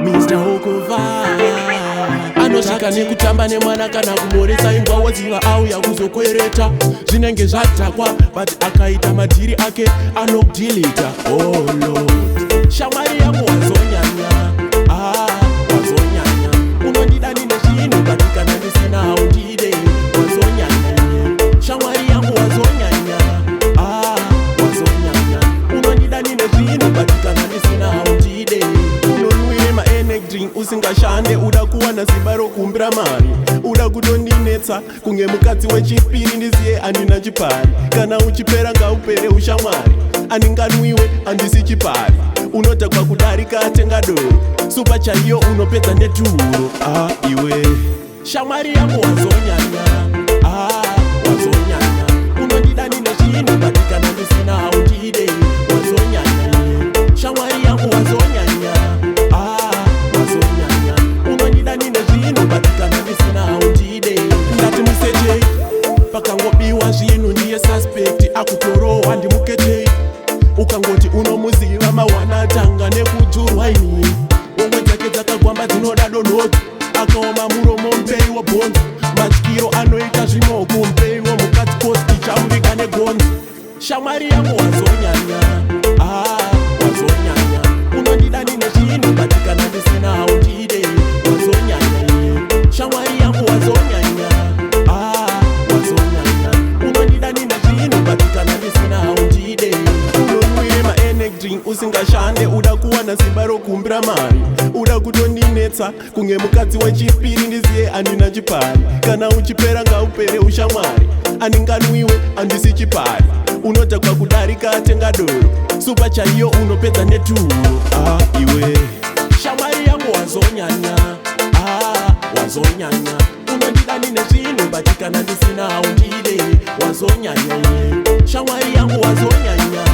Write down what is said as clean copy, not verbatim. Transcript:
Mr. Hokova anosvika nekutamba nemwana kana kumhoresa imbwa, woziva auya kuzokwereta. Zvinenge zvadhakwa, but akaita madhiri ake anokudhilita. Oh Lord, shamwari yangu wazonyanya, ah, wazonyanya. Unondida nine zvinhu, but kana ndisina haundide. Wazonyanya, shamwari yangu, wazonyanya, ah, wazonyanya. Unondida nine zvinhu, but kana ndisina haundide. Unonwire maenergy drink usingashande, uda kuwana simba rokumbira mari, uda kutondinetsa kunge mukadzi wechipiri. Ndiziye handina chipari, kana uchipera ngaupere ushamwari. Andinganwiwe, handisi chipari. Unodhakwa kudarika tenga doro, supa chaiyo unopedza neturo. Ah, iwe shamwari yangu wazonyanya, ah, wazonyanya. Unondida nine zvinhu, but kana ndisina haundide. Wazonyanya, shamwari yangu, wazonyanya, ah, wazonyanya. Unondida nine zvinhu, but kana ndisina haundide. Ndati musechei, pakangobiwa zvinhu ndiye suspect, akutorohwa ndimuketei. Ukangoti unomuziva mawana, tanga nekudzurwa ini. Homwe dzake dzakagwamba dzinoda donhodzo, akaoma muromo mupeiwo bhonzo. Matyiro anoita zvimoko mupeiwo mukadzi kosti chamuviga negonzo. Shamwari yangu wazonyanya, ah, wazonyanya. Unondida nine zvinhu, but kana ndisina haundide. Wazonyanya, shamwari yangu, wazonyanya, ah, wazonyanya. Unondida nine zvinhu, but kana ndisina haundide. Unonwire maenergy drink usingashande, uda kuwana simba rokumbira mari, uda kutondinetsa kunge mukadzi wechipiri. Ndiziye handina chipari, kana uchipera ngaupere ushamwari. Andinganwiwe, handisi chipari. Unodhakwa kudarika tenga doro, supa chaiyo unopedza neturo. Ah, iwe shamwari yangu wazonyanya, ah, wazonyanya. Unondida nine zvinhu, but kana ndisina haundide. Wazonyanya, shamwari yangu, wazonyanya.